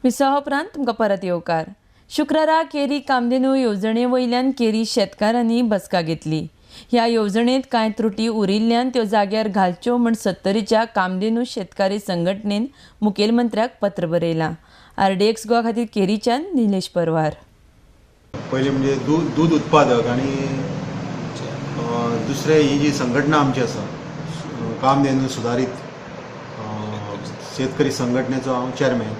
विसवा उपरांत तुमकां परत येवकार. शुक्रारा केरी कामधेनू येवजणे वयल्यान केरी शेतकारांनी बसका घेतली. ह्या येवजणेंत कांय त्रुटी उरिल्ल्यान त्यो जाग्यार घालच्यो म्हूण सत्तरीच्या कामधेनू शेतकारी संघटनेन मुखेलमंत्र्याक पत्र बरयलां. आरडीएक्स गोवा खातीर केरीच्यान निलेश परवार. पयलीं म्हणजे दूध उत्पादक आनी दुसरे ही जी संघटना आमची आसा कामधेनू सुदारीत शेतकरी संघटनेचो हांव चेअरमॅन.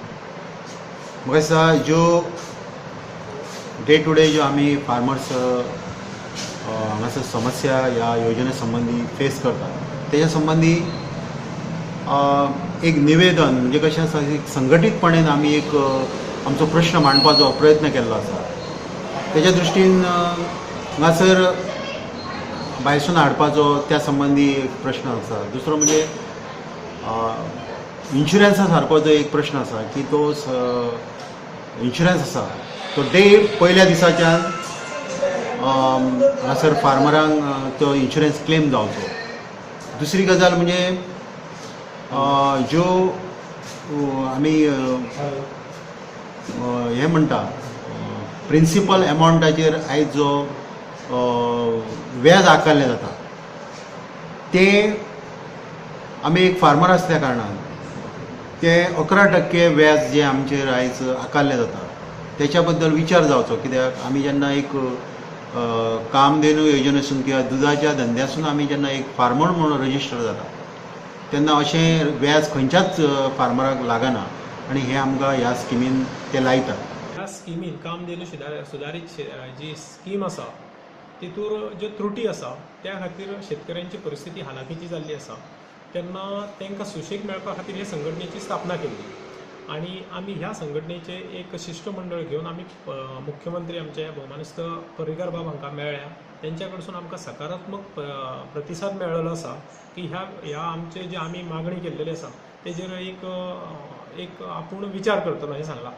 म्हाका दिसता ज्यो डे टू डे ज्यो आमी फार्मर्स हांगासर समस्या ह्या योजने संबंदी फेस करतात तेच्या संबंदी एक निवेदन म्हणजे कशें आसा एक संघटीतपणान आमी एक आमचो प्रश्न मांडपाचो प्रयत्न केल्लो आसा. तेच्या दृश्टीन हांगासर भायरसून हाडपाचो त्या संबंदी एक प्रश्न आसा. दुसरो म्हणजे इन्शुरन्सा सारको जो एक प्रश्न आसा की तो इन्शुरन्स आसा तो डे पयल्या दिसाच्यान हांगासर फार्मरांक तो इन्शुरन्स क्लेम जावचो. दुसरी गजाल म्हणजे ज्यो आमी हें म्हणटा प्रिंसिपल एमावंटाचेर आयज जो व्याज आकारलें जाता तें आमी एक फार्मर आसल्या कारणान तें 11% व्याज जें आमचेर आयज आकारलें जाता तेच्या बद्दल विचार जावचो. कित्याक आमी जेन्ना एक कामधेनू योजनेसून किंवा दुदाच्या धंद्यासून आमी जेन्ना एक फार्मर म्हणून रजिस्टर जाता तेन्ना अशें व्याज खंयच्याच फार्मराक लागना आनी हें आमकां ह्या स्किमीन ते लायतात. ह्या स्किमीन कामधेनू सुदारीत जी स्कीम आसा तितूर ज्यो त्रुटी आसा त्या खातीर शेतकऱ्यांची परिस्थिती हालाखीची जाल्ली आसा. तेन्ना तांकां सुशेग मेळपा खातीर हे संघटनेची स्थापना केल्ली आनी आमी ह्या संघटनेचे एक शिश्टमंडळ घेवन आमी मुख्यमंत्री आमचे भोवमानेस्त पर्रीकार बाब हांकां मेळ्ळ्या. तेंच्या कडसून आमकां सकारात्मक प्रतिसाद मेळ्ळो आसा की ह्या आमचे जे आमी मागणी केल्लेली आसा तेजेर एक एक आपूण विचार करतलो हें सांगलां.